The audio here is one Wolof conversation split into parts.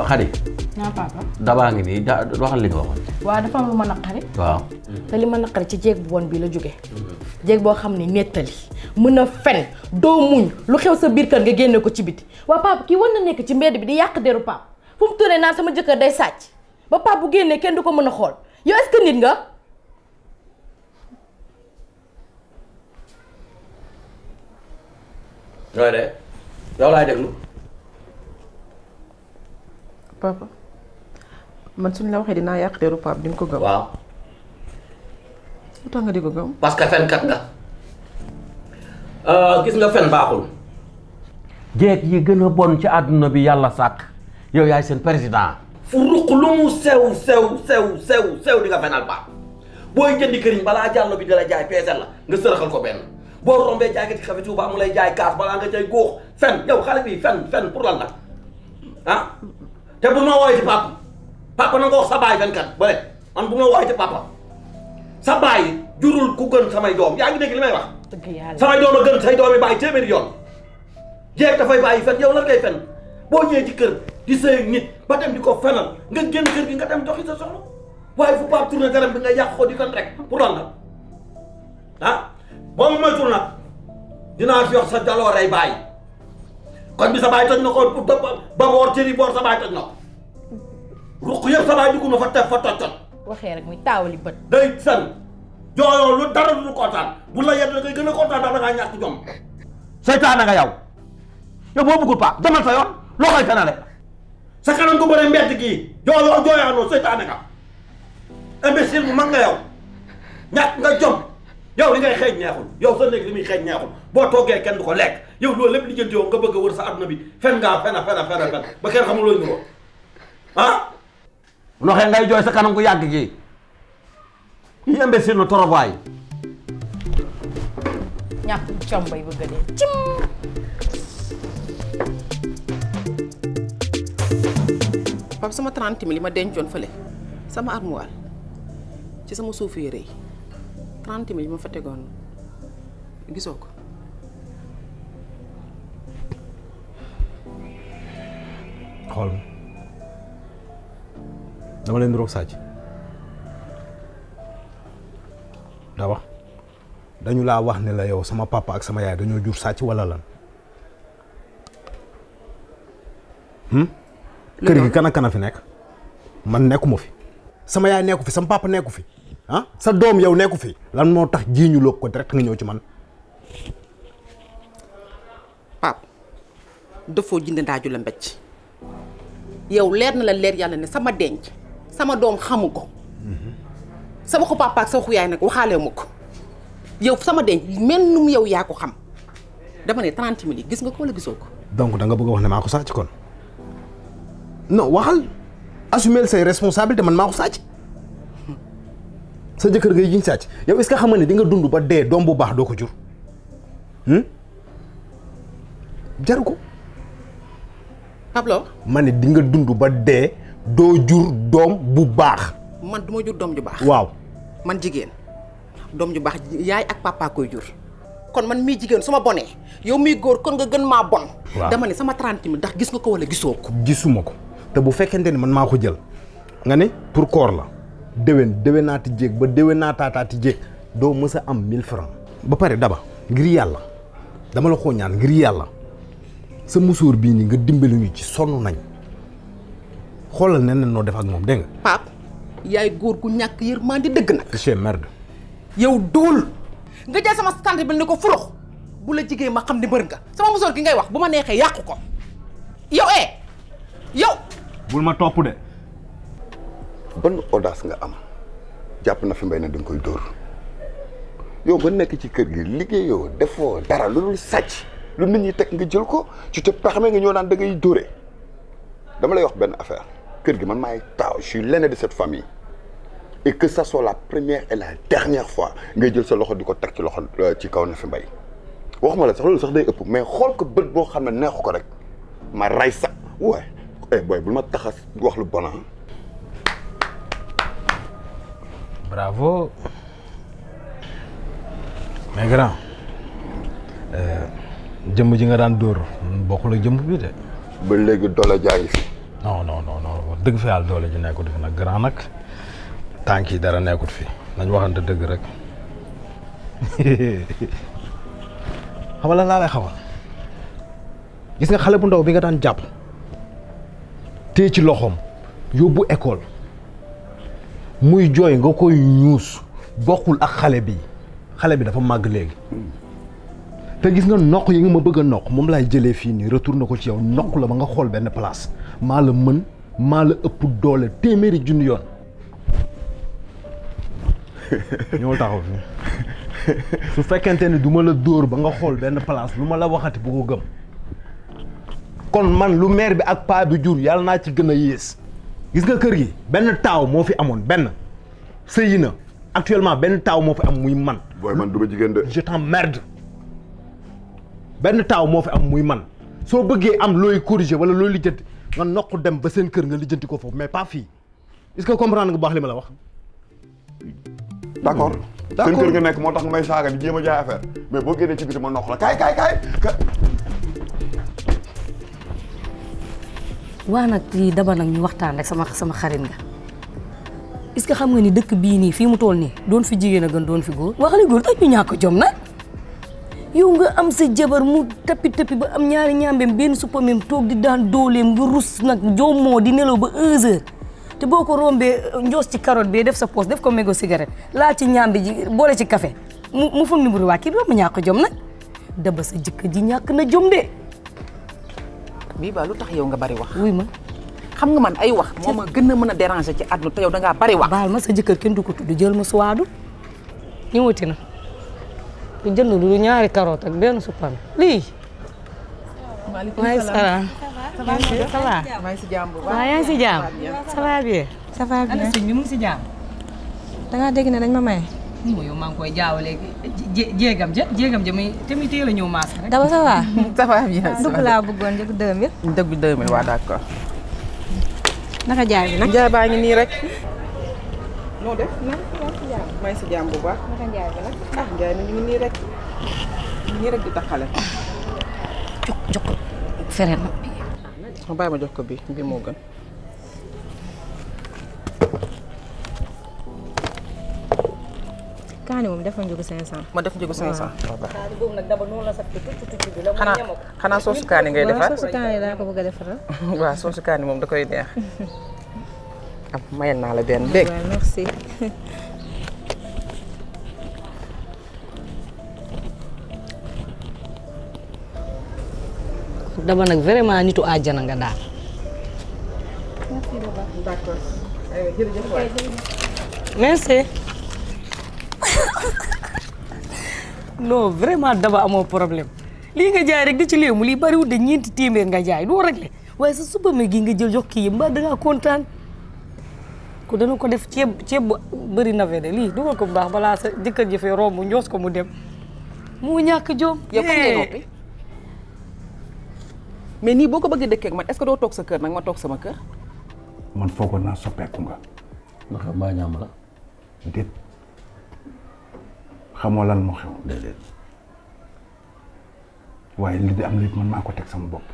Xadi. naa papa. dabaa ngi nii waxal li nga waxoon. waaw dafa am lu ma naqari. waaw. te li ma naqari ci jéeg bu bon bii la jóge jéeg boo xam ne nettali mën a fen doo muñ lu xew sa biir kër nga génne ko ci biti. waa papa kii war na nekk ci mbedd bi di yàq deru papa fu mu turee naan sama jëkkër day sàcc ba papa bu génnee kenn du ko mën a xool yow est-ce que nit nga. nooy de yow laay déglu. papa man suñ la waxee dinaa yàq deru papa di nga ko gëm. waaw. lu tax nga di ko gëm. parce que fenkat nga. gis nga fen baaxul. jeeg yi gën a bon ci àdduna bi yàlla sàkk yow yaay seen président. fu ruq lu mu sew di nga fenal baax booy jëndi këriñ balaa jàllo bi di la jaay peesel la nga sërëxal ko benn boo rombee jaay ci café Touba mu lay jaay kaas balaa nga cay góox fen yow xale bi fen pour lan la ah te bu ma woowee ci papa na nga wax sa baay fenkat bële man bu ma woowee ci papa sa baay jurul ku gën samay doom yaa ngi dégg li may wax. dëgg yàlla samay doom a gën say doom yi bàyyi téeméeri yoon jeeg dafay bàyyi fen yow lan ngay fen boo ñëwee ci kër di sëy nit ba dem di ko fenal nga génn kër gi nga dem doxi sa soxla waaye fu Pape tourné garam bi nga yàq ko di fen rek pour lan la ah boo ma moytul nag dinaa fi wax sa jalooray bàyyi kon bi sa bàyyi toj na ko ba boor cëri boor sa bàyyi toj na ko ruq yëpp sa bàyyi dugg na fa tef fa toj waxee rek muy taawali bët. day fen jooyoo lu dara du kontaan bu la yedd da ngay gën a kontaan ndax da ngaa ñàkk jom seytaane nga yow boo bëggul pa demal sa yoon loo koy fenale sa kanam ko bëre mbedd gii jooyaanoo seytaane nga imbécile bu mag nga yow ñàkk nga jom yow li ngay xeeñ neexul yow sa néeg li muy xeeñ neexul boo toggee kenn du ko lekk yow loolu lépp lijjanti yow nga bëgg a wër sa adduna bi fen ngaa fen ba kenn xamul looy nuroo ah noxee ngay jooy sa kanam gu yàgg gii yi imbécile na torop waay ñàkk jom bay bëgg a dee cim. papa sama 30 000 li ma dencoon fële sama armoire ci sama suufu yére yi 30 000 yi ma fa tegoon gisoo ko. xool dama leen roog sàcc da wax dañu laa wax ne la yow sama papa ak sama yaay dañoo jur sàcc wala lan kër gi kan ak kan a fi nekk man nekkuma fi sama yaay nekku fi sama papa nekku fi ah sa doom yow nekku fi lan moo tax jiiñu loo ko direct nga ñëw ci man pap dafoo jënd ndaaju la mbécc yow leer na la leer yàlla ne sama denc sama doom xamu ko sama ko papa ak sama xu yaay nag waxaale ma ko yow sama denc mel num yow yaa ko xam dama ne 30 000 yi gis nga ko wala gisoo ko. donc da nga bëgg a wax ne maa ko sàcc kon non waxal assumer say responsabilités man maa ko sàcc sa jëkkër ngay jiñ sàcc yow est-ce que xam nga ne di nga dund ba dee doom bu baax doo ko jur jaru ko. Pablo ma ne di nga dund ba dee doo jur doom bu baax. man du ma jur doom ju baax. waaw man jigéen doom ju baax yaay ak papa koy jur. kon man mii jigéen su ma bonee yow miy góor kon nga gën maa bon. waaw dama ne sama 30 000 ndax gis nga ko wala gisoo ko. gisuma ko te bu fekkente ni man maa ko jël nga ne pour koor la déwénaati jéeg ba déwénaataataati jéeg doo mës a am 1000 francs ba pare daba ngir yàlla dama la koo ñaan ngir yàlla sa musóor bii nii nga dimbali ñu ci sonn nañ xoolal neneen noo def ak moom dégg nga. Pape yaay góor gu ñàkk yërmande dëgg nag. monsieur merde. yow duul nga jël sama sant bi ni ko fulux bu la jigéen ma xam ne mbër nga sama musóor gi ngay wax bu ma neexee yàqu ko yow yow. bul ma topp de. ban audace nga am jàpp na fi mbay na da nga koy dóor yow nga nekk ci kër gi liggéeyoo defoo dara lu dul sàcc lu nit ñi teg nga jël ko ci te paxamee nga ñëw naan da ngay dóore dama lay wax benn affaire kër gi man maay taaw je suis l'aîné de cette famille et que ça soit la première et la dernière fois ngay jël sa loxo di ko teg ci loxo ci kaw na fi mbay waxuma la sax loolu sax day ëpp mais xool ko bët boo xam ne neexu ko rek ma ray sax waaye booy bul ma taxas wax lu bon. bravo mais grand jëmm ji nga daan dóor bokkul ak jëmm bi de. ba léegi doole jaa ngi fi non dëgg fa yàlla doole ji nekkut fi nag grand nag tànk yi dara nekkut fi nañ waxante dëgg rek xam nga lan laa lay xamal gis nga xale bu ndaw bi nga daan jàpp téye ci loxoom yóbbu école muy jooy nga koy ñuus bokkul ak xale bi dafa màgg léegi te gis nga noq yi nga ma bëgg a noq moom laay jëlee fii nii retourné ko ci yow noq la ba nga xool benn place maa la mën maa la ëpp doole téeméeri junni yoon ñëwal taxaw fi su fekkente ni du ma la dóor ba nga xool benn place lu ma la waxati bu ko gëm kon man lu maire bi ak paa bi jur yàlla naa ci gën a yées gis nga kër gi benn taaw moo fi amoon benn sëyi na actuellement benn taaw moo fi am muy man. booy man du ma jigéen de. je t'emmerde benn taaw moo fi am muy man soo bëggee am looy corriger wala looy lijjanti nga nokk dem ba seen kër nga lijjanti ko foofu mais pas fii est-ce que comprendre nga baax li ma la wax. d'accord seen kër nga nekk moo tax nga may saaga di jéem a jaay affaire mais boo génnee ci biti ma noq la kaay. waa nag lii daba nag ñu waxtaan rek sama xarit nga est-ce que xam nga ni dëkk bii nii fii mu toll nii doon fi jigéen a gën doon fi góor waxale góor tax ñu ñàkk jom nag yow nga am sa jabar mu tappi ba am ñaari ñaambeem benn suppameem toog di daan dooleem nga rus nag jommoo di nelaw ba 1h te boo ko rombee njoos ci carotte bi def sa poche def ko mégo cigarette laa ci ñaambi ji boole ci café mu foog ni mburu waa kii doo ma ñàkk jom nag daba sa jëkkër ji ñàkk na jom de bii ba lu tax yow nga bari wax wuy ma xam nga man ay wax moo ma gën a mën a déranger ci àdduna te yow dangaa bari wax baal ma sa jëkkër kenn du ko tudd jël ma suwaadu ñëwati na lu jënd lu ñaari carotte ak benn suppame lii maaleykum salaam ça va maa ngi si jàmm bu baax waaw yaa ngi si jàmm ça va bien ça va bien sëñ bi mu ngi si jàmm. da ngaa dégg ne dañ ma maye. yow maa ngi koy jaawale jéegam ja muy tamit teel a ñëw maas rek. Daba ça va. ça va bien dugg laa bëggoon njëgu 2000. dëgg 2000 waaw d'accord naka jaay bi nag. jaay baa ngi nii rek noo def maa ngi si jàmm bu baax naka jaay bi nag. ah jaay mi ñu ngi nii rek di taxale jox ko fere na ma bàyyi ma jox ko bi moo gën kaani moom defa njëgu 500. ma def njëgu 500 kaani boobu nag daba noonu la sax tuuti bi la mu ñama ko xanaa soosu kaani ngay defar waaw soosu kaani laa ko bëgg a defaral. waaw soosu kaani moom da koy neex am mayal naa la benn dégg waaw merci. daba nag vraiment nitu àjjana nga daal d'accord jërëjëf waay merci non vraiment daba amoo problème lii nga jaay rek di ci léemu lii bariwul de ñeenti téeméer nga jaay doo réglé waaye sa supame gi nga jël jox kii yi mbaa dangaa kontaan ko dana ko def ceeb bu bëri na de lii dugal ko bu baax balaa sa jëkkër ji fee romb njoos ko mu dem mu ñàkk jom yow kañ ngay noppi mais nii boo ko bëggee dëkkee ak man est-ce que doo toog sa kër nag ma toog sama kër man foogoon naa soppeeku nga. ndax mbaa ñaam la. déet xamoo lan moo xew. déedéet. waaye li di am lépp man maa ko teg sama bopp.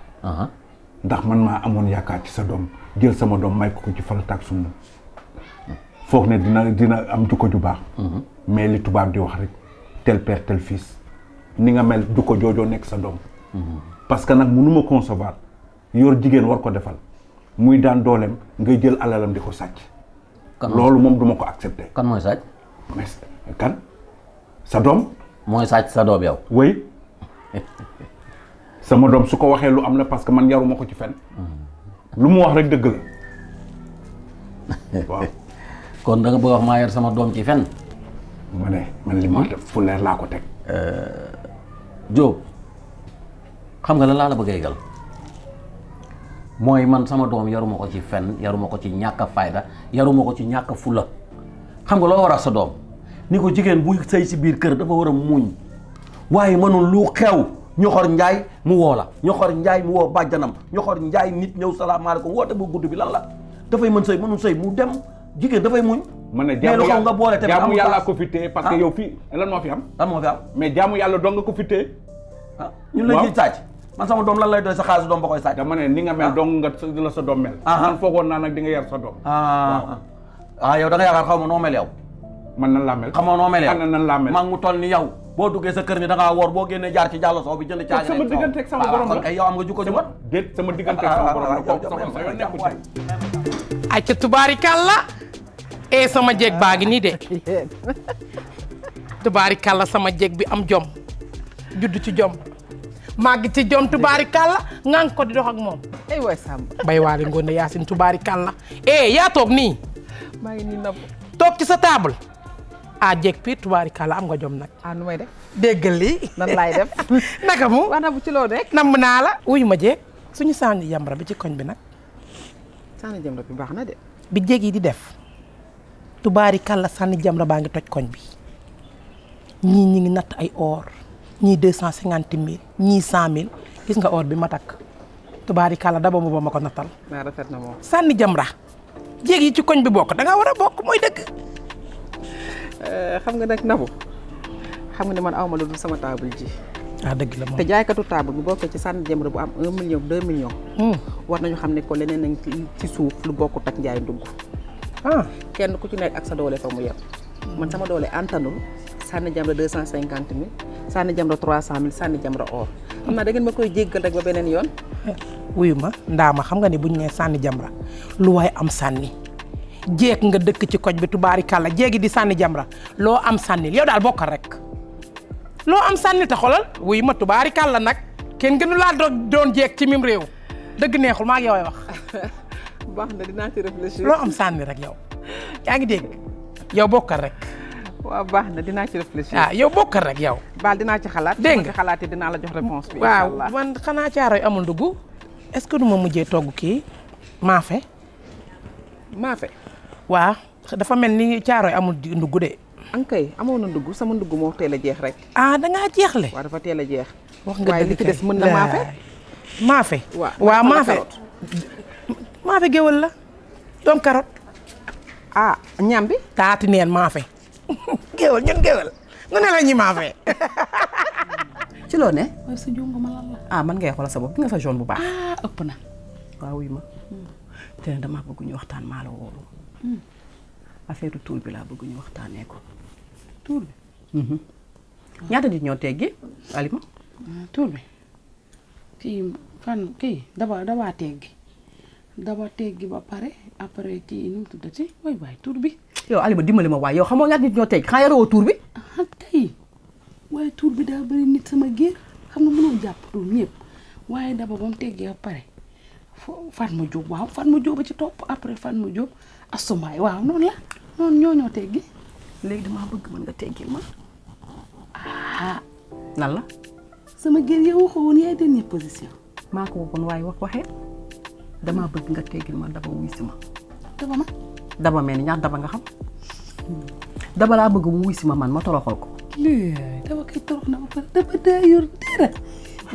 ndax man maa amoon yaakaar ci sa doom jël sama doom may ko ci farata ak sunna foog ne dina am jukko ju baax. mais li tubaab di wax rek tel père tel fils ni nga mel jukko joojoo nekk sa doom. parce que nag mënuma concevoir yor jigéen war ko defal muy daan dooleem ngay jël alalam di ko sàcc. loolu moom duma ko accepter. kan mooy sàcc. mais kan sa doom. mooy sàcc sa doom yow. oui sama doom su ko waxee lu am la parce que man yaruma ko ci fen lu mu wax rek dëgg la waaw. kon da nga bëgg wax maa yar sama doom ci fen. ma ne man li ma def fu leer laa ko teg. Diop xam nga la laa la bëgg a yëgal mooy man sama doom yaruma ko ci fen yaruma ko ci ñàkk a fayda yaruma ko ci ñàkk a fula xam nga loo war a sa doom ni ko jigéen buy sëy si biir kër dafa war a muñ waaye mënul lu xew ñoxor njaay mu woo la ñoxor njaay mu woo bàjjanam ñoxor njaay nit ñëw salaamaaleykum woote bu gudd bi lan la dafay mën sëy mënul sëy mu dem jigéen dafay muñ. ma ne jaamu nga boole tamit jaamu yàlla ko fi téye parce que yow fii lan moo fi am. lan moo fi am. mais jaamu yàlla dong nga ko fi téye. ñun la ñuy sàcc man sama doom lan lay doy sa xaalis doom ba koy sàcc. dama ne ni nga mel dong nga la sa doom mel. man foogoon naa nag di nga yar sa doom. yow da nga yaakaar xaw ma noo mel yow. man nan laa mel. xamoo noo mel yow nan laa mel. maa ngi mu toll ni yow boo duggee sa kër ni da ngaa woor boo génnee jaar ci jàll soo bi jënd caagi sama diggante ak sama borom la kay yow am nga jukko ju mat. déet sama diggante ak sama borom la kooku sama sa yoon nekkul ci. ay ca tubaarikàlla sama jeeg baa ngi nii de tubaarikàlla sama jeeg bi am jom judd ci jom màgg ci jom tubaarikàlla nga ko di dox ak moom ay waay Samba bay waale ngoone Yaasin tubaarikàlla yaa toog nii maa ngi nii napp toog ci sa table jeeg piir tubaarikàlla am nga jom nag nu may def déggal lii nan laay def naka mu wax na bu ci loo rek namm naa la wuyu ma jeeg suñu sànni Jamra bi ci koñ bi nag sànni Jamra bi baax na de bi jéeg yi di def tubaarikàlla sànni Jamra baa ngi toj koñ bi ñii ñi ngi natt ay or ñii 250 000 ñii 100 000 gis nga or bi ma takk tubaarikàlla daba mu ba ma ko nattal naa rafet na moom sànni Jamra jéeg yi ci koñ bi bokk da nga war a bokk mooy dëgg xam nga nag Nabou xam nga ne man awma lu dul sama table ji dëgg la moom te jaaykatu table bu bokkee ci sànni Jamra bu am 1 million 2 millions war nañu xam ne ko leneen nañ ci suuf lu bokkut ak njaay ndugg kenn ku ci nekk ak sa doole fa mu yem man sama doole antanul sànni Jamra 250 000 sànni Jamra 300 000 sànni Jamra or xam naa da ngeen ma koy jéggal rek ba beneen yoon wuyu ma ndaama xam nga ne buñ nee sànni Jamra lu waaye am sànni jeeg nga dëkk ci koñ bi tubaarikàlla jéegi di sànni Jamra loo am sànnil yow daal bokkal rek loo am sànni te xolal wuyu ma tubaarikàlla nag kenn gënu laa doon jeeg ci mim réew dëgg neexul maa ngi yow wax baax na dinaa ci réfléchir loo am sànni rek yow yaa ngi dégg yow bokkal rek waaw baax na dinaa ci réfléchir yow bokkal rek yow baal dinaa ci xalaat dégg nga ci xalaat dinaa la jox réponse bi waaw man xanaa caaroy amul ndugg est-ce que du ma mujjee togg kii maafe waaw dafa mel ni caaroy amul ndugg de ankay amoon na ndugg sama ndugg moo teel a jeex rek dangaa jeexle waaw dafa teel a jeex wax nga waaye li ci des mën na maafe waaw maafe géwël la doom carotte ñam bi taati neen maafe géwël ñun géwël nu ne la ñuy maafe ci loo ne waaye sa jongo ma lan la man ngay xoolal sa bopp nga sa jaune bu baax ëpp na waaw wuy ma te ne damaa bëgg ñu waxtaan maa la woolu affaire tuur bi laa bëgg ñu waxtaanee ko tuur bi ñaata nit ñoo teggi Alima tuur bi kii daba teggi ba pare après kii nu mu tuddati waay tuur bi yow Alima dimbali ma waaye yow xamoo ñaata nit ñoo teggi xanaa yoroo tuur bi kay waaye tuur bi daa bëri nit sama géer xam nga mënoo jàpp tuur ñëpp waaye daba ba mu teggee ba pare Fatma Diop waaw Fatma Diop ba ci topp après Fatma Diop Assoumbaay waaw noonu la noonu ñoo teggi léegi damaa bëgg mën nga teggil ma lan la sama géer yow waxoo woon yaay dernière position maa ko waxoon waaye waxee damaa bëgg nga teggil ma daba wuy si ma daba mel ni ñaar daba nga xam daba laa bëgg mu wuy si ma man ma toroxal ko daba kay torox na ba pare daba daa yor dara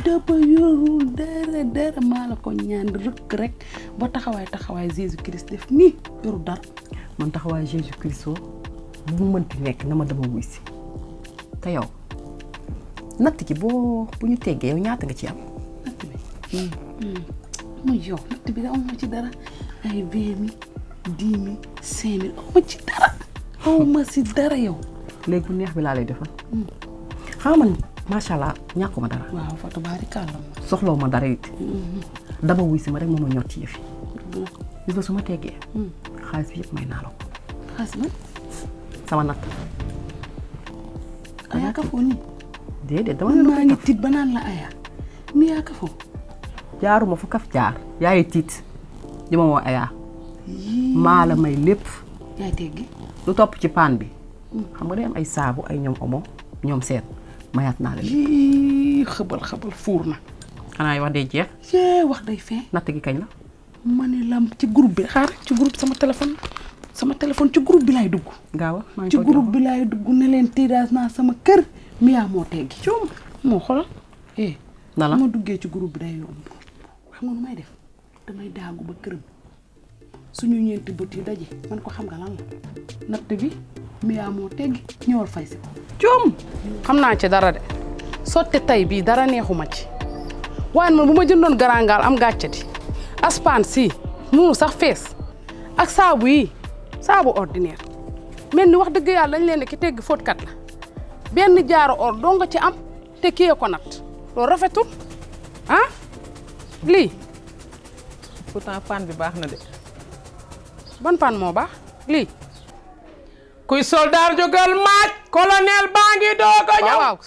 daba yorul dara maa la ko ñaan rëkk rek ba taxawaay Jésus Christ def nii yorul dara man taxawaay Jésus Christ bu mu mënti nekk na ma dama wuy si te yow natt ki bu ñu teggee yow ñaata nga ci am natt bi muy yow natt bi da am ma ci dara ay 20 000 10 000 5 000 aw ma ci dara aw ma si dara yow léegi bu neex bi laa lay defal xam man macha allah ñàkkuma dara waaw fa tabaarikàlla soxlawu ma dara it dama wuy si ma rek moom ma ñor ci yëf yi gis nga su ma teggee xaalis bi yëpp may naa la ko xaalis man sama natt ayaa ka foo nii déedéet dama maa ngi tiit ba naan la ayaa mi yaa ka foo jaaruma fu kaf jaar yaay tiit di ma woo ayaa maa la may lépp yaay teggi lu topp ci paan bi xam nga day am ay saabu ay ñoom omo ñoom seet mayaat naa la lépp xëbal fuur na xanaa wax day jeex wax day fee natt gi kañ la ma ne la ci groupe bi xaar ci groupe sama téléphone ci groupe bi laay dugg gaaw ci groupe bi laay dugg ne leen tirage naa sama kër miyaa moo teggi coom moo xoolal na la ma duggee ci groupe bi day yomb xam nga nu may def damay daagu ba këram suñu ñeenti bët yi daje man ko xam nga lan la natt bi miyaa moo teggi ñëwal fay si ko coom xam naa ci dara de sotti tay bii dara neexuma ci waaye man bu ma jëndoon garangaal am gàcce di aspan si munu sax fees ak saabu yi saabu ordinaire mel ni wax dëgg yàlla dañ leen ne ki tegg fóotkat la benn jaaro or doo nga ci am te kiyee ko nat loolu rafetul ah lii pourtant pan bi baax na de. ban pan moo baax lii kuy soldaar jógal maaj colonel baa ngi doog a ñëw. waaw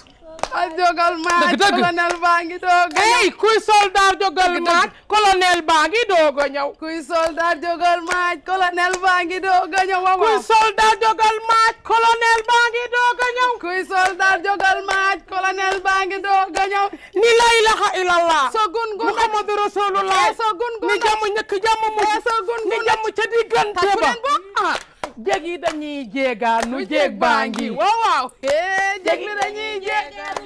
jógal maaj colonel baa ngi doog a ñëw. kuy soldaar jógal maaj colonel baa ngi doog a ñëw. kuy soldaar jógal maaj colonel baa ngi doog a ñëw. kuy soldaar jógal maaj colonel baa ngi doog a ñëw. kuy soldaar jógal maaj colonel baa ngi doog a ñëw. ni la ilaha illallah. so gun-gun muhammadu rasulullah. so gun-gun ni jàmm ñëkk jàmm mu. so gun-gun ni jàmm ca diggante ba. jéeg yi dañuy jéegaanu jéeg baa ngi. waaw jéeg yi dañuy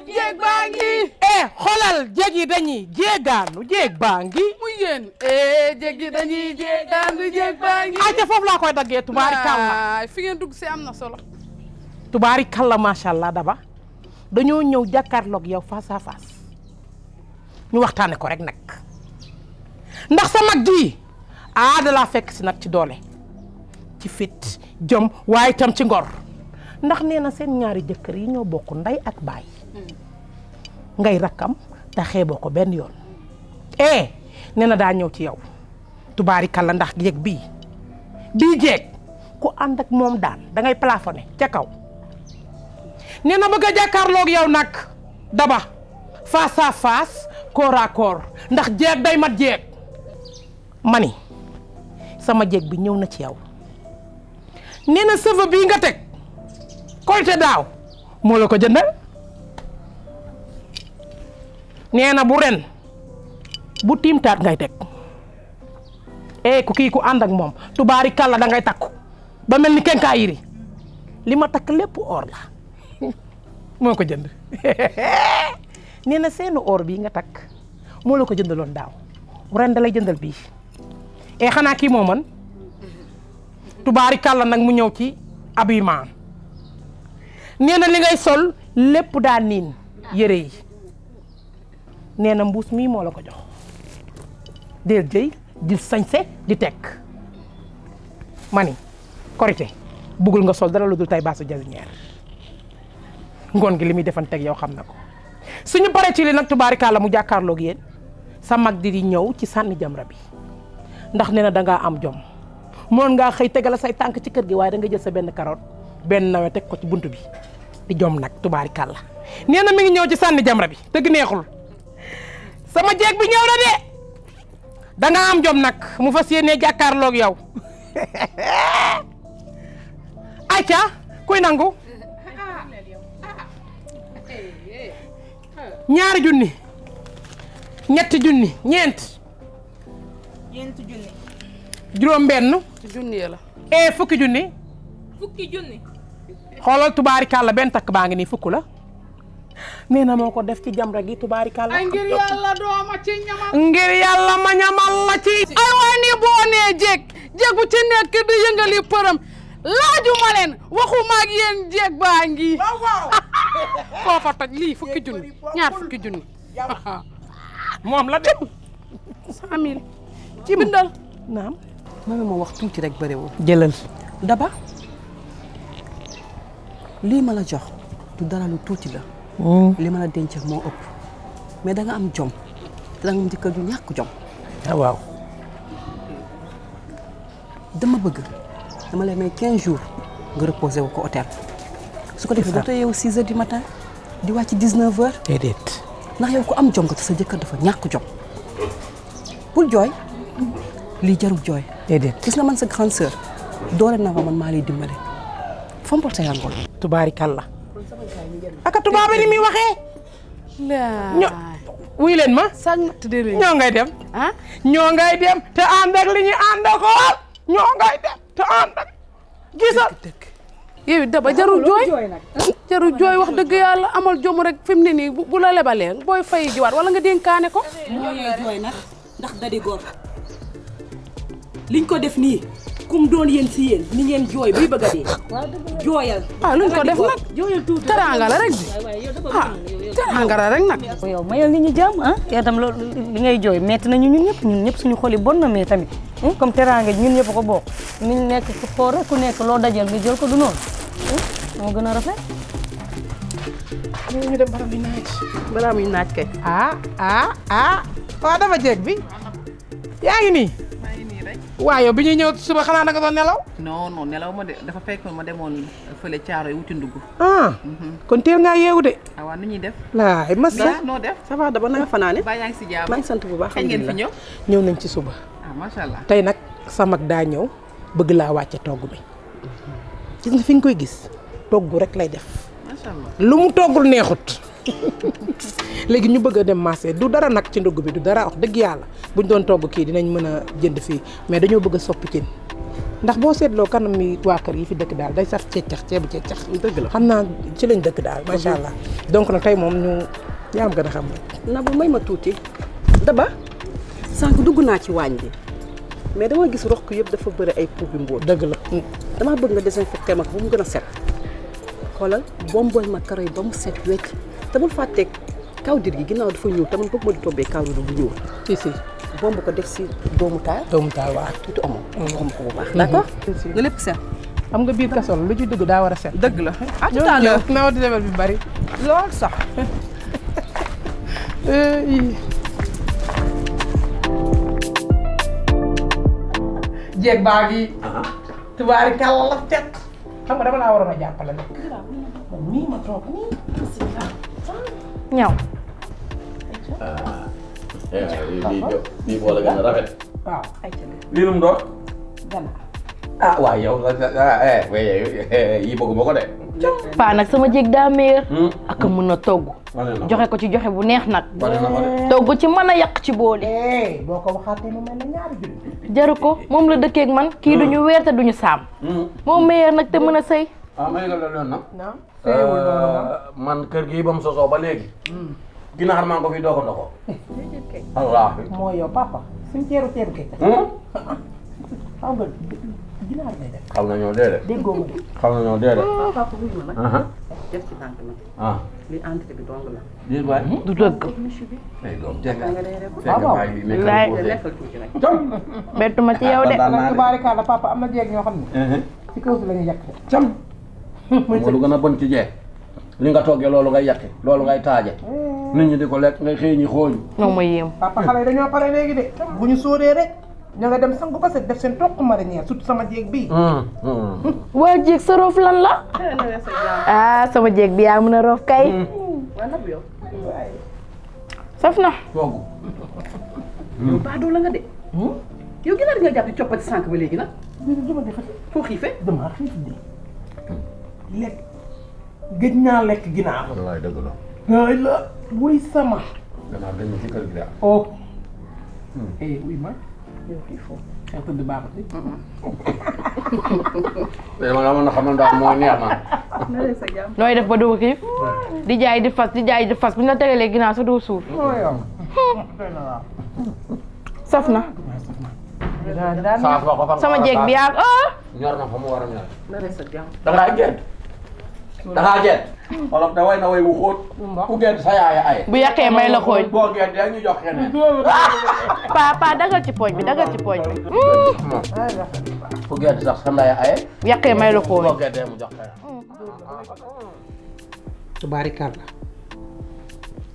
jéeg baa ngi. xoolal jéeg yi dañuy jéegaanu jéeg baa ngi. muy yéen jéeg yi dañuy jéegaanu jéeg baa ngi. ayca foofu laa koy daggee tubaari kàlla. fi ngeen dugg si am na solo. tubaari kàlla macha allah Daba dañoo ñëw jàkkaarloog yow face à face ñu waxtaane ko rek nag ndax sa mag ji da laa fekk si nag ci doole ci fit jom waaye itam ci ngor ndax nee na seen ñaari jëkkër yi ñoo bokk ndey ak baay ngay rakkam te xeeboo ko benn yoon nee na daa ñëw ci yow tubaari kàlla ndax jéeg bii jéeg ku ànd ak moom daan dangay plafonné ca kaw nee na bëgg a jàkkaarloog yow nag Daba face à face corps à corps ndax jéeg day mat jéeg mani sama jéeg bi ñëw na ci yow nee na sëfa bii nga teg koyte daaw moo la ko jëndal nee na bu ren bu tiimtaat ngay teg ku kii ku ànd ak moom tubaari kàlla da ngay takku ba mel ni kenkaayiri li ma takk lépp or la moo ko jënd nee na seenu or bii nga takk moo la ko jëndaloon daaw ren da lay jëndal bii xanaa kii moo mën tubaari kàlla nag mu ñëw ci habillement nee na li ngay sol lépp daa niin yére yi nee na mbuus mii moo la ko jox del jëy di sañse di tekk mani korité bëggul nga sol dara lu dul tay baasu jasiñeer ngoon gi li muy defanteeg yow xam na ko suñu paree ci li nag tubaarikàlla mu jàkkaarloog yéen sa mag di ñëw ci sànni jamra bi ndax nee na dangaa am jom moon ngaa xëy tegala say tànk ci kër gi waaye da nga jël sa benn carotte benn nawe teg ko ci bunt bi di jom nag tubaarikàlla nee na mi ngi ñëw ci sànni jamra bi dëgg neexul sama jeeg bi ñëw na de dangaa am jom nag mu fas yéenee jàkkaarloog yow ayca kuy nangu ñaari junni ñetti junni ñeenti junni. juróom benn junni la. fukki junni. fukki junni. xoolal tubaarikàlla benn takk baa ngi nii fukk la. nee na moo ko def ci jamra gi tubaarikàlla. ay ngir yàlla dooma ci ñamal. ngir yàlla ma ñamal la ci. ay waay nii boo nee jéeg jéeg bu ci nekk di yëngali përëm laajuma leen waxuma ak yéen jéeg baa ngi. waaw foofa toj lii fukki junni ñaar fukki junni. moom la dem. 100 000. ci bindal. naam. mami ma wax tuuti rek bëriwul. jëlal. Daba lii ma la jox du dara lu tuuti la. li ma la denc moo ëpp mais da nga am jom te da nga am jëkkër ju ñàkk jom. waaw. dama bëgg dama lay may 15 jours nga reposé wu ko hôtel su ko defee dootoo yeewu 6 heures du matin di wàcc 19 heures. déedéet. ndax yow ku am jom nga te sa jëkkër dafa ñàkk jom bul jooy lii jarul jooy. déedéet. gis nga man sa grande sœur doole na man maa lay dimbale fompal sa yangoon. tubaarikàlla. aka tubaabe ni muy waxee. ño wuy leen ma. ñoo ngay dem. ñoo ngay dem te ànd ak li ñu ànd ak xool ñoo ngay dem te ànd ak gisal. yow Daba jarul jooy jarul jooy wax dëgg yàlla amal jom rek fi mu ne nii bu la lebalee booy fay jiwaat wala nga dénkaane ko. ñooy jooy nag ndax da di góor liñ ko def nii kum doon yéen si yéen ni ngeen jooy buy bëgg a dee jooyal. luñ ko def nag jooyal tuuti teraanga la rek di teraanga rek nag. yow mayal nit ñi jàmm ah yow tam loolu li ngay jooy metti nañu ñun ñëpp suñu xol yi bon na mais tamit comme teraanga ji ñun ñëpp ko bokk ni nekk foo rek ku nekk loo dajal nga jël ko du noonu moo gën a rafet. ñu dem barab bi naaj balaa muy naaj kay. waaw dafa jeeg bi yaa ngi nii. waaw yow bi ñuy ñëw suba xanaa da nga doon nelaw. non nelaw ma de dafa fekk ma demoon fële caaro yi wuti ndugg. kon teel ngaa yeewu de. waaw nu ñuy def. laay massa noo def. ça va daba na nga fanaane. ba yaa ngi si jàmm. maa ngi sant bu baax. kañ ngeen fi ñëw. ñëw nañ ci suba. macha allah. tey nag sa mag daa ñëw bëgg laa wàcce togg bi gis nga fi nga koy gis togg rek lay def. macha allah lu mu toggul neexut. léegi ñu bëgg a dem marché du dara nag ci ndugg bi du dara wax dëgg yàlla buñ doon togg kii dinañ mën a jënd fii mais dañoo bëgg a soppi cin ndax boo seetloo kanam mi waa kër yi fi dëkk daal day saf ceecax ceebu ceecax. dëgg la xam naa ci lañ dëkk daal macha allah. donc nag tey moom ñu yaa am gën a xam rek. na bu may ma tuuti daba sànq dugg naa ci waañ bi mais dama gis roq yëpp dafa bëri ay puubi mbóot. dëgg la damaa bëgg nga désinfecté ma ko ba mu gën a set xoolal bombol ma karo yi ba mu set wecc te bul fàtteeg kawdir gi ginnaaw dafa ñuul te man bëgg ma di tobbee kawdir bu ñuul. si bomb ko def si doomu taal. waaw tuuti omo. omo ko bu baax d'accord. nga lépp set. xam nga biir kasol lu ci dugg daa war a set. dëgg la ah tout à l'heure nawet di level bi bari lool sax. jeeg baa ngi. tubaari kàlla la teg. xam nga dama laa waroon a jàppale nag. man mii ma toog nii. ñaw. lii boole gën a rafet. waaw. lii nu mu doon. ganaar. waaw yow yii bëgguma ko de. paa nag sama jéeg daa meer ak mën a togg joxe ko ci joxe bu neex nag togg ci mën a yàq ci booli boo ko waxaatee mu mel ne ñaari junni jaru ko moom la dëkkeek man kii duñu weer te duñu saam moom meilleur nag te mën a sëy may nga loolu nag non man kër gi ba mu sosoo ba léegi ginaar maa ngi ko fi doo ko ndoko allah moo yow papa suñ ceeru kay xam nga ginaar lay def xam nañoo dee de déggoo ma xam nañoo dee de papa wuy ma nag. def ci tànk nag. li entrée bi dong la. déet waay du dëgg ay doom tekka waaw laay lekkal tuuti rek. bettuma ci yow de nag tubaarikàlla papa am na jeeg ñoo xam ne ci kaw si la ñu yàq cam mooy lu gën a bon ci jeeg li nga toggee loolu ngay yàqe loolu ngay taaje nit ñi di ko lekk ngay xëy ñi xooñu moom ma yéem papa xale yi dañoo pare léegi de bu ñu sóoree rek ña nga dem sangu ba set def seen toq marinière surtout sama jéeg bii waa jéeg sa roof lan la ah sama jéeg bi yaa mën a roof kay saf na togg yow baadoo la nga de. yow ginaar nga jàpp ci coppati sànq ba léegi nag. dama defati foo xiifee. damaa xiif de lekk gëj naa lekk ginaar wallaay dëgg la ay la wuy sama ganaar dañ ci kër gi de oh wuy ma yow xiifoo xew tëdd baaxati dama la mën a xamal daal mooy neex na nooy def ba doo xiif di jaay di fas bu ñu la tegalee ginnaaw sa doo suuf saf na saaf ba ko fa sama jéeg bi yaa ñor na fa mu war a ñor dangaa gent wolof da way na way wu xóot ku gent sa yaaya ay bu yàqee may la xooñ boo gent yaa ñu jox keneen papa dagal ci pooj bi ku gent sax sa ndaya aye bu yàqee may la xooñ boo gentee mu jox keneen tubaarikàlla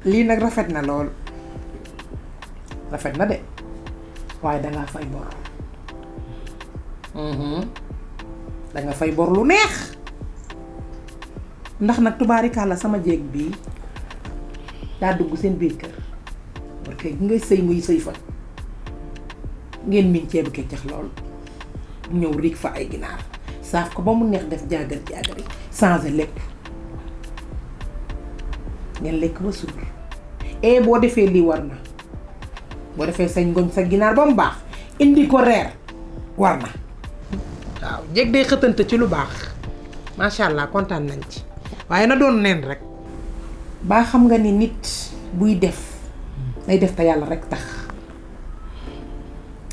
lii nag rafet na lool rafet na de waaye dangaa fay bor danga fay bor lu neex ndax nag tubaarikàlla sama jéeg bii daa dugg seen biir kër parce que ngay sëy muy sëy fa ngeen miin ceebu keccax lool ñëw riig fa ay ginaar saaf ko ba mu neex def jaagar jaagari changé lépp ngeen lekk ba suur boo defee lii war na boo defee sa ngoñ sa ginaar ba mu baax indi ko reer war na waaw jéeg day xëtante ci lu baax macha allah kontaan nañ ci waaye na doon neen rek baa xam nga ni nit buy def day def te yàlla rek tax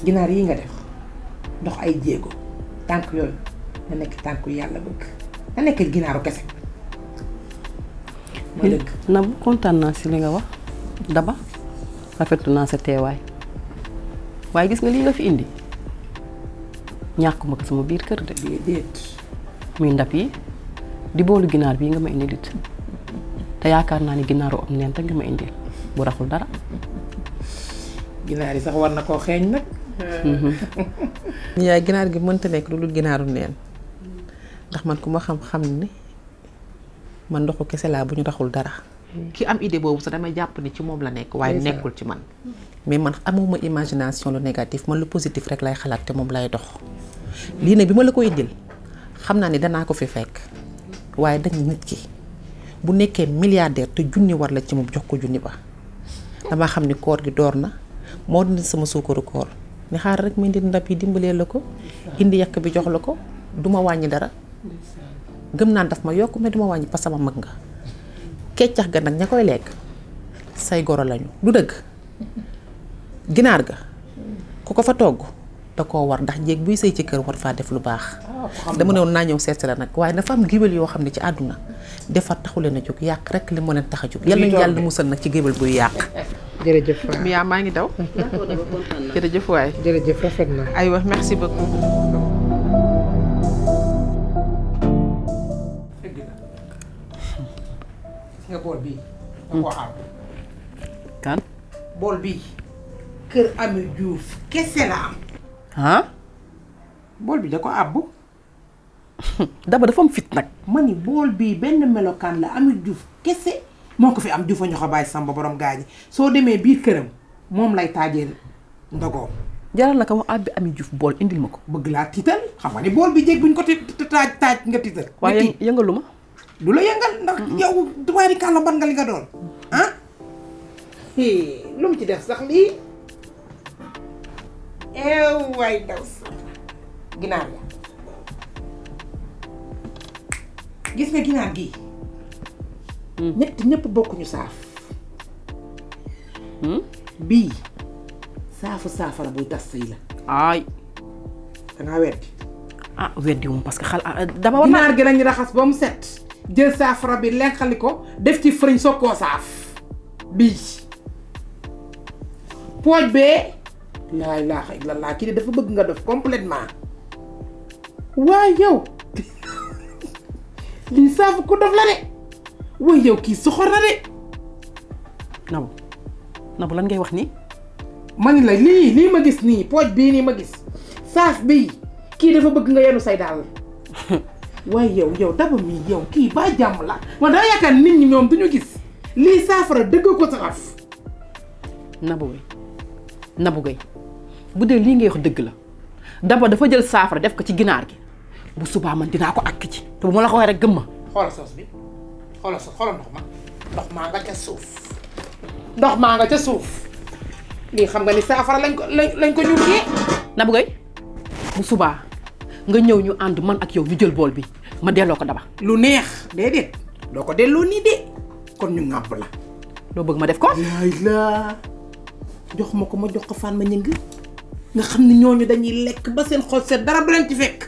ginaar yi nga def dox ay jéego tànk yooyu na nekk tànk yu yàlla bëgg na nekk ginaaru kese na kontaan naa si li nga wax Daba rafetlu naa sa teewaay waaye gis nga lii nga fi indi ñàkkuma ko sama biir kër de déet muy ndab yi di boolu ginaar bii nga ma indi dit te yaakaar naa ni ginaaru am neen te nga ma indi bu raxul dara ginaar yi sax war na koo xeeñ nag yaay ginaar gi mënta nekk lu dul ginaaru neen ndax man ku ma xam-xam ni man ndoxu kese laa bu ñu raxul dara ki am idée boobu sax damay jàpp ni ci moom la nekk waaye nekkul ci man mais man amuma imagination lu négatif man lu positif rek lay xalaat te moom lay dox lii nag bi ma la koy indil xam naa ni danaa ko fi fekk waaye dañ nit ki bu nekkee milliardaire te junni war la ci moom jox ko junni ba dama xam ni koor gi door na moo dindi sama suukaru koor ni xaar rek ma indi ndab yi dimbalee la ko indi yàq bi jox la ko duma wàññi dara gëm naan daf ma yokk mais duma wàññi parce que sama mag nga keccax ga nag ña koy lekk say goro lañu du dëgg ginaar ga ku ko fa togg da koo war ndax jéeg buy sëy ci kër war faa def lu baax dama ne woon naa ñëw seet si la nag waaye dafa am géwél yoo xam ne ci àdduna defar taxu leen a jóg yàq rek li moo leen tax a jóg yal nañu yàlla musal nag ci géwél buy yàq jërëjëf waay Mia maa ngi daw jërëjëf waay jërëjëf rafet na aywa merci beaucoup nga bool bii da koo àbb kan bool bii kër Ami Diouf kese la am bool bi da ko àbb Daba dafa am fit nag ma ni bool bii benn melokaan la Ami Diouf kese moo ko fi am Diouf a ñoo ko bàyyi Samba borom gaañi soo demee biir këram moom lay taajee ndogoom jaral la ko wax àbbi Ami Diouf bool indil ma ko bëgg laa tiital xam nga ni bool bi jéeg buñ ko taaj nga tiital waaye yëngalu ma du la yëngal ndax yow tubaari kàlla ban nga li nga doon ah lu mu ci def sax lii waay daw sax ginaar la gis nga ginaar gii ñëpp bokkuñu saaf bii saafara buy tas sëy la ay dangaa weddi weddi moom parce que dama war ginaar gi lañu raxas ba mu set jël saafara bi lenqali ko def ci fëriñ soog koo saaf bii pooj bee laa ilaaha illallaah kii de dafa bëgg nga def complètement waaye yow lii saafu ku def la de waaye yow kii soxor na de Nabu lan ngay wax nii ma ni la lii ma gis nii pooj bii nii ma gis saaf bii kii dafa bëgg nga yenu say daal waaye yow Daba mii yow kii ba jàmm la man daa yaakaar nit ñi ñoom duñu gis lii saafara dëgg ko saxaf Nabou Gueye bu dee lii ngay wax dëgg la Daba dafa jël saafara def ko ci ginaar gi bu subaa man dinaa ko àkk ci te bu ma la ko waxee rek gëm ma xoolal soos bi xoolal ndox maa nga ca suuf ndox maa nga ca suuf lii xam nga ni saafara lañ ko ñuulee Nabou Gueye bu subaa nga ñëw ñu ànd man ak yow ñu jël bool bi ma delloo ko Daba lu neex déedéet doo ko delloo nii de kon ñu ŋàbb la loo bëgg ma def ko laay laa jox ma ko ma jox ko fan ma ñëng nga xam ne ñooñu dañuy lekk ba seen xol seet dara du leen ci fekk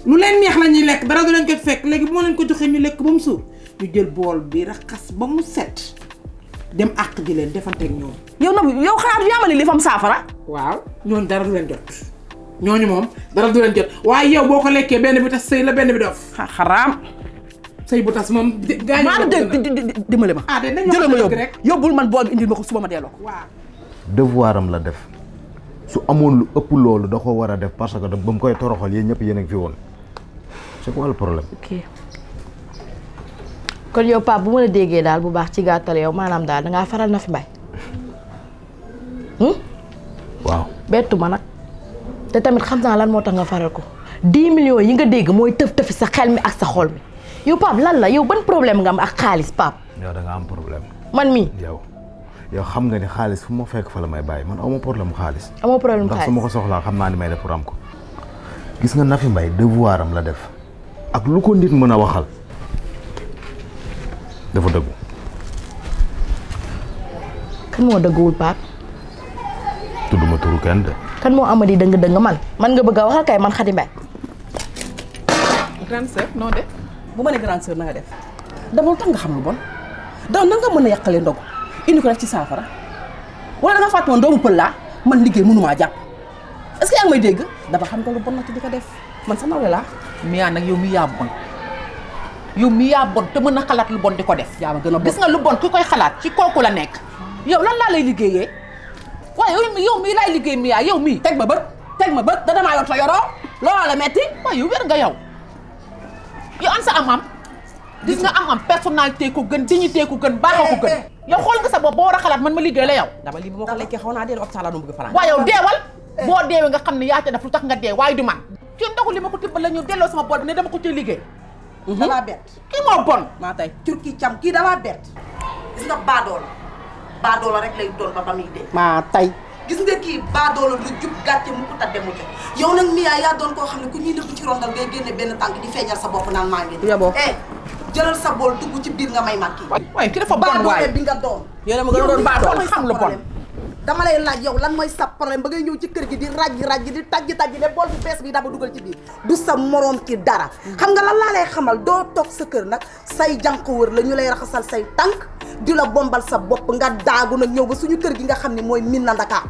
lu leen neex la ñuy lekk dara du leen ko fekk léegi bu ma leen ko joxee ñu lekk ba mu suur ñu jël bool bi raxas ba mu set dem àq ji leen defanteeg ñoom yow Nabou yow xanaa du yamale li fam saafara waaw ñooñu dara du leen jot ñooñu moom dara du leen jot waaye yow boo ko lekkee benn bi tas sëy la benn bi dof xaraam sëy bu tas moom maa dimbale ma jëlal ma yóbbu yóbbul man bool bi indil ma ko suba ma delloo ko waaw devoir am la def su amoon lu ëpp loolu da ko war a def parce que ba mu koy toroxal yéen ñëpp yéen a ngi fi woon c'est quoi le problème. ok kon yow Pape bu ma la déggee daal bu baax ci gàttal yow maanaam daal dangaa faral na fi mbay. waaw bettu ma nag te tamit xam naa lan moo tax nga faral ko 10 millions yi nga dégg mooy tëf-tëfi sa xel mi ak sa xol mi yow Pape lan la yow ban problème nga am ak xaalis Pape. yow da nga am problème. man mii yow xam nga ni xaalis fu ma fekk fa la may bàyyi man aw ma problème xaalis. amoo problème xaalis ndax su ma ko soxlaa xam naa ni may def pour am ko. gis nga Nafi Mbaye devoir am la def ak lu ko nit mën a waxal dafa dëggu. kan moo dëgguwul Pape. tudduma turu kenn de. kan moo amadi dëng-dëng man nga bëgg a waxal kay man Khady Mbaye. grande sœur noo def. bu ma ne grande sœur na nga def dama tax nga xam lu bon daw na nga mën a yàqalee ndogu indi ko def ci saafara wala da nga fàtte woon doomu pël laa man liggéey mënumaa jàpp est-ce que yaa ngi may dégg dafa xam nga lu bon na ci di ko def man sama nawle laa. Mia nag yow mi yaa bon yow mi yaa bon te mën na xalaat lu bon di ko def. yaa ma gën a bon gis nga lu bon ki koy xalaat ci kooku la nekk. yow lan laa lay liggéeyee waaye yow mii laay liggéey Mia yow mii. teg ma bët da damaa yor te yoroo looloo la metti. waaye yow wér nga yow an sa am-am gis nga am-am personnalité ko gën dignité ko gën baaxoo ko gën. yow xool nga sa bopp ba war a xalaat man ma liggéey la yow. dama lii bi ma ko lekkee xaw naa dee hôpital la nu bëgg fanaan. waaye yow deewal boo deewee nga xam ne yaa ca def lu tax nga dee waaye du man. ci ndogu li ma ko tibbal la ñu delloo sama bool bi ne dama ko ci liggéey. damaa bett. kii moo bon. maa tey turki cam kii damaa bett. gis nga baadoola rek lay doon ba muy dee. maa tey. gis nga kii baadoola lu jub gàcce mu ko tadde mu jox yow nag Mia yaa doon koo xam ne ku ñuy nëbb ci rondal ngay génne benn tànk di feeñal sa bopp naan maa ngi. yaboo jëlal sa bool dugg ci biir nga may mag kii. waaye ki dafa bon waaye bi nga doon. yéen a ma gën a doon baadoola xam lu bon. dama lay laaj yow lan mooy sa problème ba ngay ñëw ci kër gi di rajj di tajj ne bool bu bees bi dama dugal ci biir du sa moroom ci dara. xam nga lan laa lay xamal doo toog sa kër nag say jànq wër la ñu lay raxasal say tànk di la bombal sa bopp nga daagu nag ñëw ba suñu kër gi nga xam ne mooy min na Ndakaar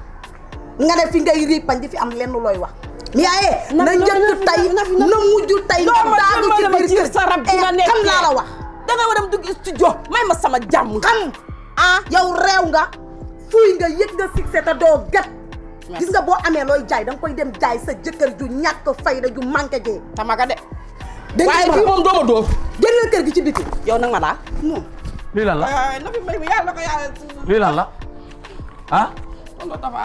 nga ne fi ngay riipañ di fi am lenn looy wax. Mia na njëkk tey na mujj tey nga daagu ci biir kër sa rab gi nga nekk xam laa la wax. da nga war a dem dugg studio may ma sama jàmm. xam yow réew nga fuuy nga yëg nga succès te doo gat. gis nga boo amee looy jaay da nga koy dem jaay sa jëkkër ju ñàkk fayda ju manqué jee. tamaga de. waaye fii moom doo ma dóor. génnal kër gi ci biti. yow nag ma daal. moom. lii lan la na fi mbay mi yàlla ko yàlla. lii lan la ah. kon dafa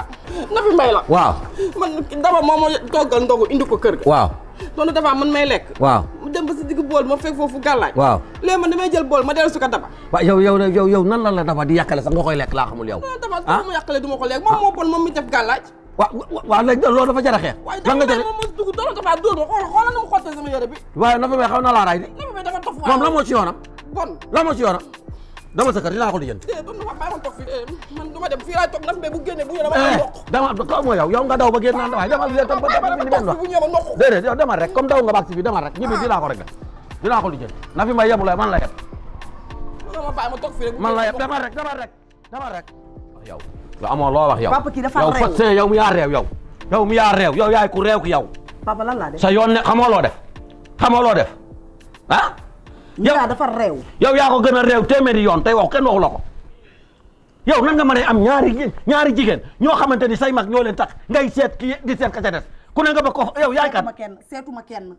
na fi mbay la. waaw. man dama moo ma toggal ndogu indi ko kër ga. waaw. noonu dafa man may lekk. waaw. mu dem ba si digg bool ma fekk foofu gàllaaj. waaw. léegi man damay jël bool ma dellu su ko daba. waaw yow nan la daba di yàqale sax nga koy lekk laa xamul yow. daba mu yàqale du ma ko lekk moom moo bon moom mi def gàllaaj. waaw léegi loolu dafa jar a xeex. lan nga jëlee moom moo dugg doon dafa dóor ma xoolal na mu xottee sama yére bi. waaye na fa may xaw na laa raay di. na fi may dafa tof moom la moo ci yoonam. bon la moo ci yoonam. dama sa kër dinaa ko lijjanti. doon dafa bàyyi ma toog fii man du ma dem fii laay toog na fi may bu génne bu ñëwee dama koy yokk. dama ko mooy yow nga daw ba génn naan waaye demal léegi tam ba ni benn wax. déedéet yow demal rek comme daw nga baax si fii demal rek ñibbi dinaa ko rek dinaa ko lijjanti na fi may yebu la man la yeb. ma bàyyi ma toog fii rek. man la yeb demal rek yow amoo loo wax yow. papa kii dafa réew yow fat yow mi yaa réew yow. yow mi yaa réew yow yaay ku réew ki yow. papa lan laa def sa yoon ne xamoo loo def ah. Mia dafa réew. yow yaa ko gën a réew téeméeri yoon tey wax kenn waxu la ko yow nan nga mën a am ñaari jigéen ñoo xamante ni say mag ñoo leen tax ngay seet ki di seet ka ca des ku ne nga ba ko yow yaay kan. seetuma kenn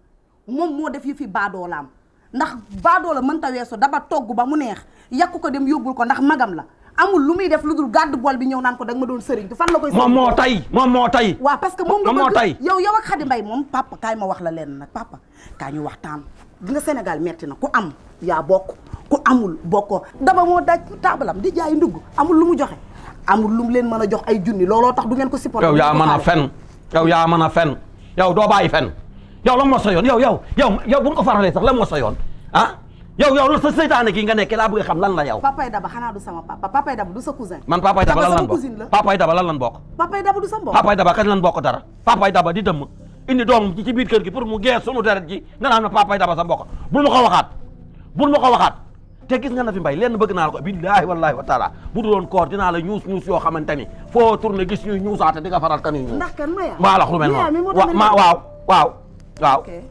moom moo def yi fi baadoolaam ndax baadoola mënta weesu daba togg ba mu neex yàqu ko dem yóbbul ko ndax magam la amul lu muy def lu dul gàddu bool bi ñëw naan ko da nga ma doon sëriñ fan la koy. moom moo tay. waaw parce que moom moo tay yow ak Khady Mbaye moom papa kaay ma wax la leen nag papa kaay ñu waxtaan di nga Sénégal metti na ku am yaa bokk ku amul bokkoo daba moo daj taabalam di jaay ndugg amul lu mu joxe amul lu mu leen mën a jox ay junni looloo tax du ngeen ko supporté. yow yaa mën a fen yow doo bàyyi fen yow lan moo sa yoon yow bu ñu ko faralee sax lan moo sa yoon ah yow la sa seytaane kii nga nekkee laa bëgg a xam lan la yow. Papay Daba xanaa du sama papa Papay Daba du sa cousin. man Papay Daba lan bokk Papay Daba lan bokk. Papay Daba du sa mbokk. Papay Daba kañ lan bokk dara Papay Daba di dëmm indi doomam ci biir kër gi pour mu gees sunu deret ji nga naan ma Papay Daba sa mbokk bul ma ko waxaat te gis nga na fi mbay lenn bëgg naa la ko billaahi wallaahi wa taala bu dul woon koor dinaa la ñuus yoo xamante ni foo tourné gis ñuy ñuusaate di nga faral ka ñuy ñuus. ndax kan Maya. maa la lu mel noonu waaw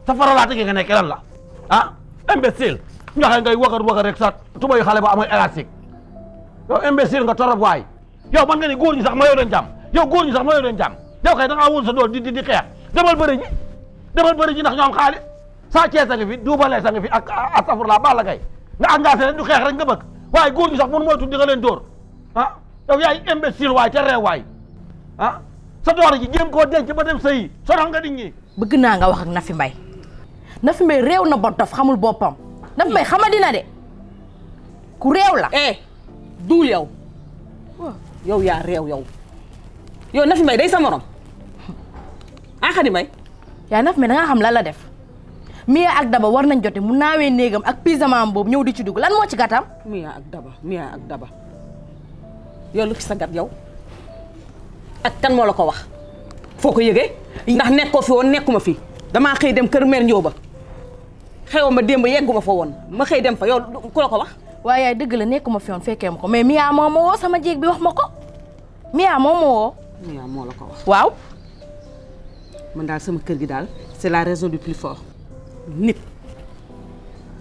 sa faralaate gi nga nekk lan la ah imbécile ñaxe ngay wagar rek sa tubay xale ba amay élastique yow imbécile nga torop waay yow man nga ni góor ñi sax ma yoo leen jàmm yow kay da ngaa wul sa dool di xeex demal bëri ji ndax ñoom xaalis Sa Thiès a ngi fi Double Less a ngi fi ak astafurlah Balla Gaye nga engagé leen du xeex rek nga bëgg waaye góor ñi sax mun mooy tudd di nga leen dóor ah yow yaay imbécile waay te reew waay ah sa doore ji jéem koo denc ba dem sëyi sonal nga nit ñi. bëgg naa nga wax ak Nafi Mbaye réew na ba dof xamul boppam Nafi Mbaye xamadina de ku réew la. duul yow yow yaa réew yow Nafi Mbaye day sa morom ah Khady Mbaye. yaa Nafi Mbaye da nga xam lan la def Mia ak Daba war nañ jote mu naawee néegam ak pyjama am boobu ñëw di ci dugg lan moo ci gàttam. Mia ak Daba yow lu ci sa gat yow ak kan moo la ko wax foo ko yëgee ndax nekkoo fi woon nekkuma fi damaa xëy dem kër mère Ndioba xew ma démb yegguma fa woon ma xëy dem fa yow ku la ko wax. waaye yaay dëgg la nekkuma fi woon fekkee ma ko mais Mia moo ma woo sama jéeg bi wax ma ko Mia moo ma woo. Mia moo la ko wax. waaw. man daal sama kër gi daal c'est la raison du plus fort. nit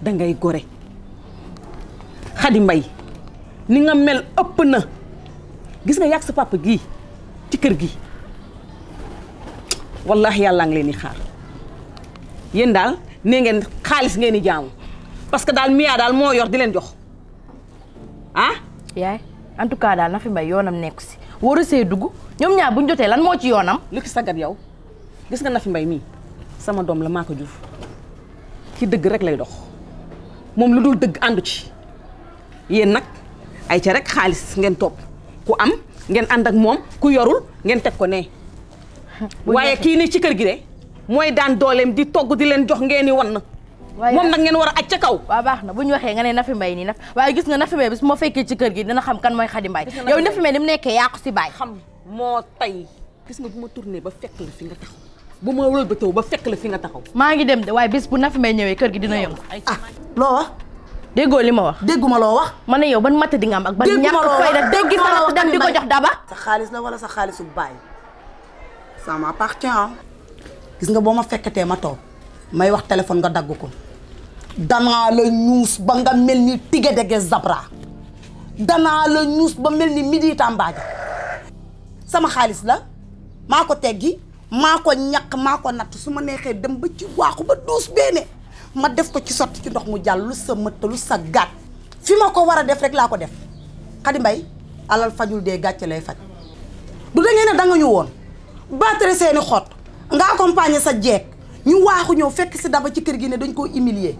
dangay gore. Khady Mbaye ni nga mel ëpp na gis nga yàgg sa papa gii ci kër gi wallahi yàlla ngi leen di xaar yéen daal nee ngeen xaalis ngeen di jaamu parce que daal Mia daal moo yor di leen jox ah. yaay en tout cas daal Nafi Mbaye yoonam nekku si waru see dugg ñoom ñaar buñ jotee lan moo ci yoonam. lu ci sagat yow gis nga Nafi Mbaye mii sama doom la maa ko jur ci dëgg rek lay dox moom lu dul dëgg àndu ci. yéen nag ay ca rek xaalis ngeen topp ku am ngeen ànd ak moom ku yorul ngeen teg ko ne waaye kii ni ci kër gi de mooy daan dooleem di togg di leen jox ngeen ni wan na moom nag ngeen war a aj ca kaw. waaw baax na bu ñu waxee nga ne Nafi Mbaye nii waaye gis nga Nafi Mbaye bi su ma fekkee ci kër gi dina xam kan mooy Khady Mbaye yow Nafi Mbaye ni mu nekkee yàqu si baay xam moo tay gis nga bu ma tourné ba fekk la fi nga taxaw bu ma wëlbatoo ba fekk la fi nga taxaw maa ngi dem de waaye bis bu Nafi Mbaye ñëwee kër gi dina yëngu. ah loo wax. déggoo li ma wax. dégguma loo wax. ma ne yow ban matt di nga am ak ban ñàkk fayda déggi sa dem di ko jox daba. sa xaalis la wala sa xaalisu baay ça m'appartient. gis nga boo ma fekkatee ma toog may wax téléphone nga dagg ko danaa la ñuus ba nga mel ni tige dege zabra danaa la ñuus ba mel ni midi tàmbaaja sama xaalis la maa ko teggi maa ko ñàkk maa ko natt su ma neexee dem ba ci waaxu ba duus beene ma def ko ci sotti ci ndox mu jàll lu sa mëtt lu sa gàtt fi ma ko war a def rek laa ko def Khady Mbaye alal fajul dee gàcce lay faj du da ngeen ne da nga ñu woon battre seeni xot nga accompagner sa jeeg ñu waaxu ñëw fekk si daba ci kër gi ne dañ koo humilier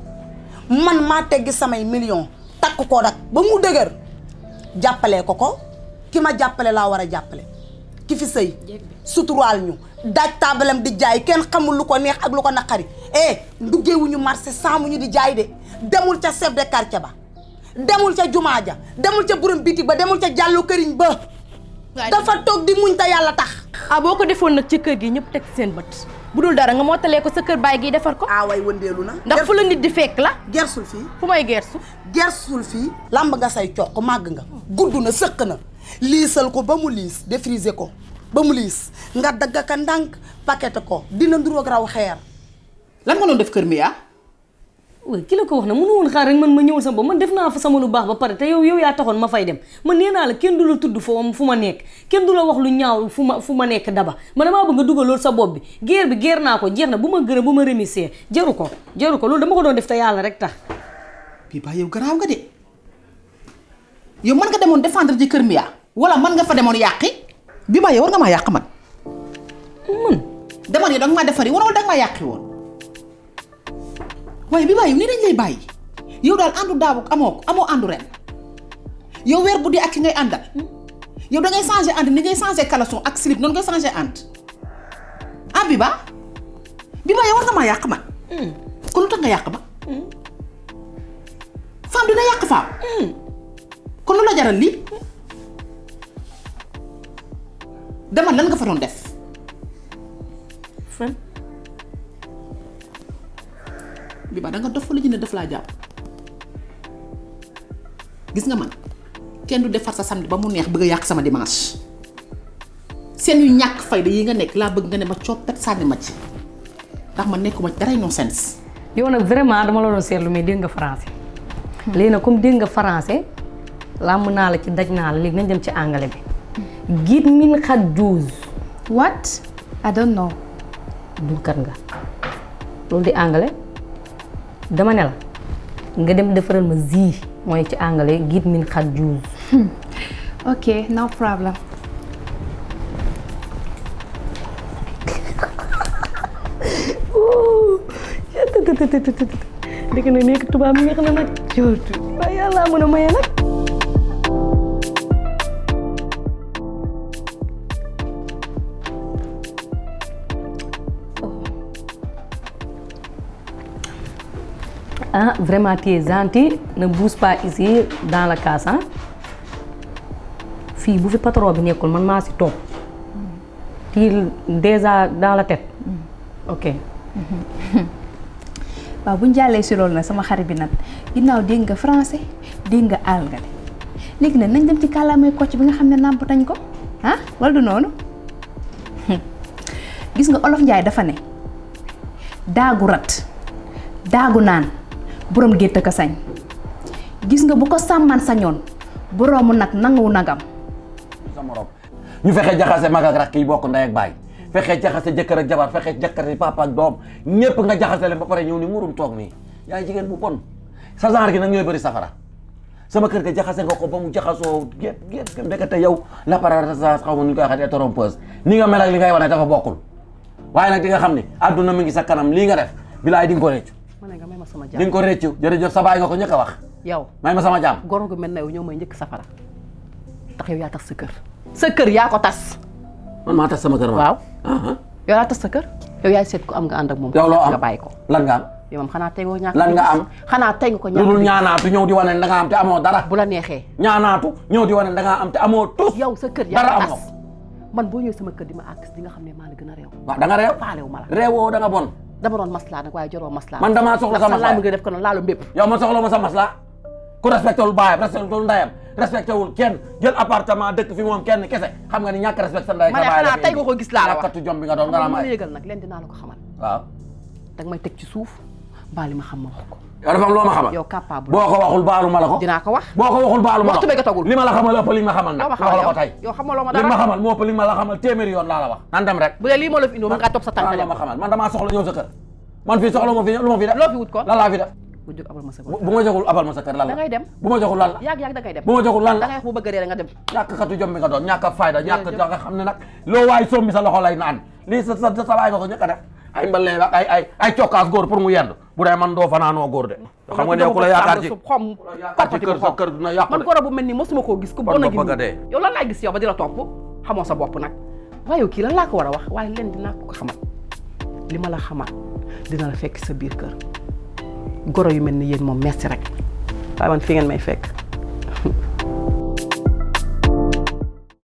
man maa teggi samay million takk ko nag ba mu dëgër jàppalee ko ki ma jàppale laa war a jàppale ki fi sëy suturaal ñu daaj taabalam di jaay kenn xamul lu ko neex ak lu ko naqari nduggeewuñu marché saamuñu di jaay de demul ca chef de quartier ba demul ca jumaa ja demul ca borom bitig ba demul ca jàllu këriñ ba dafa toog di muñ te yàlla tax boo ko defoon nag ci kër gi ñëpp teg seen bët bu dul dara nga mottalee ko sa kër baay gi defar ko way wëndeelu na ndax fu la nit di fekk la gersul fii fu may gersul fii lamb nga say coq màgg nga gudd na sëq na liisal ko ba mu liis défriser ko ba mu liis nga dagg ka ndànk paquet ko dina nduroog raw xeer lan nga doon def kër Mia waaw ki la ko wax na mënu woon xaar rek man ma ñëwul sama bopp man def naa fa sama lu baax ba pare te yow yaa taxoon ma fay dem man nee naa la kenn du la tudd fu ma nekk kenn du la wax lu ñaaw fu ma nekk daba man damaa bëgg nga dugal loolu sa bopp bi géer naa ko jeex na bu ma gën a bu ma remercier jaru ko loolu dama ko doon def te yàlla rek tax bii baa yow garaaw nga de yow mën nga demoon défendre ji kër Mia wala mën nga fa demoon yàqi bi baa yow war nga maa yàq man demoon yow danga maa defari wala danga maa yàqi woon waaye bi baa yow nii dañ lay bàyyi yow daal àndu daabu amoo àndu ren yow weer bu dee ak ki ngay àndal yow da ngay changé ànd ni ngay changé caleçon ak slip noonu ngay changé ànd bi baa yow war nga maa yàq man kon lu tax nga yàq ma femme dina yàq femme kon lu la jaral lii dama lan nga fa doon def fan bi ba da nga dof la jënd def laa jàpp gis nga man kenn du defar sa samedi ba mu neex bëgg a yàq sama dimanche seen yu ñàkk fayda yi nga nekk laa bëgg nga ne ma coppet sànni ma ci ndax ma nekkuma ci daray nonsense. yow nag vraiment dama la doon seetlu mais dégg nga français léegi nag comme dégg nga français làmb naa la ci daj naa la léegi nañ dem ci anglais bi git min xat juuz what I don't know dulkat nga loolu di anglais dama ne la nga dem defaral ma zi mooy ci anglais git min xat juuz ok no problem dëgg na nekk tubaab mi nga xam ne nag jootu waaye yàlla mën a maye nag vraiment tu es gentil ne bouge pas ici dans la case fii bu fi patron bi nekkul man maa si toog tii déjà dans la tête ok waaw bu ñu jàllee si loolu nag sama xarit bi nag ginnaaw dégg nga français dégg nga anglais léegi nag nañ dem ci kàllaamay Kocc bi nga xam ne nàmp tañ ko ah wala du noonu gis nga olof Njaay dafa ne daagu rat daagu naan borom gétt ka sañ gis nga bu ko sàmman sañoon boroomu nag nangu nagam sa morom ñu fexe jaxase mag ak rakk yi bokk ndey ak baay fexe jaxase jëkkër ak jabar fexe jaxase papa ak doom ñëpp nga jaxase leen ba pare ñëw ni murum toog nii yaay jigéen bu bon sa genre gi nag ñooy bëri safara sama kër ga jaxase nga ko ba mu jaxasoo gépp ndekete yow l'appareillage xaw ma nu ñu koy waxee trompeuse ni nga mel ak li ngay wane dafa bokkul waaye nag di nga xam ni àdduna mi ngi sa kanam lii nga def bilaay di nga ko réccu ma ne nga may ma sama di jàmm nga ko réccu jërëjëf sa baay nga ko njëkk a wax yow may ma sama jàmm goro gu mel na yow ñoo may njëkk safara tax yow yaa tas sa kër yaa ko tas man maa tas sama kër waaw yow yaa tas sa kër yow yaay seet ko am nga ànd ak moom yow loo am nga bàyyi ko lan nga am yow moom xanaa tegoo ñàkk lan nga am xanaa teg ko ñàkk lu dul ñaanaatu ñëw di wane da nga am te amoo dara bu la neexee ñaanaatu ñëw di wane da nga am te amoo tus yow sa kër dara yaa ko amoo tas man boo ñëwee sama kër di ma àgg di nga xam ne maa la gën a réew waaw da nga réew faalewu ma la réewoo da nga bon dama doon maslaa nag waaye joroo maslaa man damaa soxla sa maslaa nga def ko noonu laalu mbépp yow ma soxla ma sa maslaa ku respecté wul baayam respecté wul ndayam respecté wul kenn jël appartement dëkk fi moom kenn kese xam nga ni ñàkk respecté sa nday ma ne xanaa tey nga ko gis laa la wax ñàkkatu jom bi nga doon dara ma may yëgal nag leen dinaa la ko xamal waaw danga may teg ci suuf mbaa li ma xam ma wax ko yow dafa am loo ma xamal yow capable boo ko waxul baalu ma la ko dinaa ko wax boo ko waxul baalu ma la waxtu bi nga tagul li ma la xamal ëpp li ma xamal nag wax la ko tey yow xamaloo ma li dara ma xamal moo ëpp li ma la xamal téeméeri yoon laa la wax nan dem rek bu dee lii moo la fi indi mën ngaa topp sa tànk la ma xamal man damaa soxla ñëw sa kër man fii soxla ma fi lu ma fi def loo fi wut ko lan laa fi def bu jóg abal ma sa bu ma joxul abal ma sa kër lan la da ngay dem bu ma joxul lan la yàgg da ngay dem bu ma joxul lan la da ngay wax bu bëgg réer nga dem ñàkk katu jom bi nga doon ñàkk fayda ñàkk da nga xam ne nag loo waay sombi sa loxo lay naan lii sa baay nga ko njëkk a def ay mbalee ak ay cokkaas góor pour mu yendu bu dee man doo fanaanoo góor de xam nga ne ku la yaakaar ci xom ci kër sa kër dina yàqu man goro bu mel ni mosuma koo gis ku bon a bëgg a dee yow lan laay gis yow ba di la topp xamoo sa bopp nag waaye yow kii lan laa ko war a wax waaye leen dinaa ko xamal li ma la xamal dina la fekk sa biir kër goro yu mel ni yéen moom merci rek waaye man fi ngeen may fekk